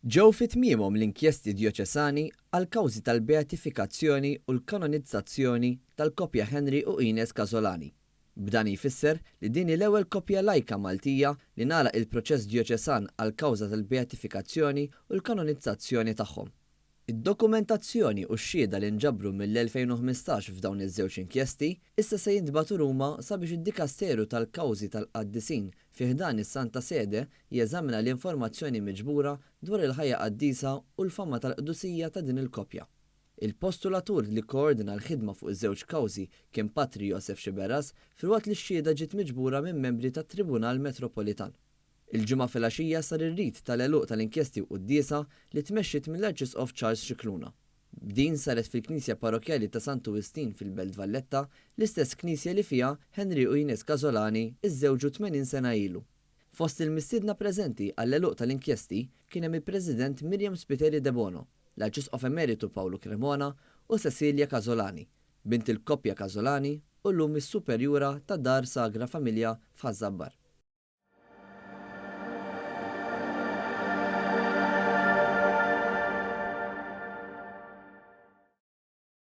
Ġew fi tmiemhom l-inkjesti djoċesani għall-kawżi tal-beatifikazzjoni u l-kanonizzazzjoni tal-koppja Henry u Ines Casolani. B'dan jfisser li din hi l-ewwel koppja lajka Maltija li ngħalaq il-proċess djoċesan għall-kawża tal-beatifikazzjoni u l-kanonizzazzjoni tagħhom. Id-dokumentazzjoni u x-xhieda li nġabru mill-2015 f'dawn iż-żewġ inkjesti issa se jintbagħtu Ruma sabiex id-Dikasteru tal-Kawżi tal-Qaddisin fi ħdan is-Santa Sede jeżamina l-informazzjoni miġbura dwar il-ħajja qaddisa u l-fama tal-qdusija ta' din il-koppja. Il-postulatur li kkoordina l-ħidma fuq iż-żewġ kawżi kien Patri Josef Sciberras filwaqt li x-xhieda ġiet miġbura minn membri tat-Tribunal Metropolitan. Il-Ġimgħa filgħaxija sar ir-rit tal-għeluq tal-inkjesti u quddiesa li tmexxiet mill-Arċisqof Charles Scicluna. B'din saret fil-Knisja Parrokkjali ta' Santu Wistin fil-Belt Valletta, l-istess knisja li fiha Henry u Ines Casolani żżewġu 80 sena ilu. Fost il-mistiedna preżenti għall-għeluq tal-inkjesti kien hemm il-President Myriam Spiteri Debono, l-Arċisqof Emeritu Pawlu Cremona u Cecilia Casolani, bint il-koppja Casolani u llum is-Superjura ta' Dar Sagra Familja f'Ħaż-Żabbar.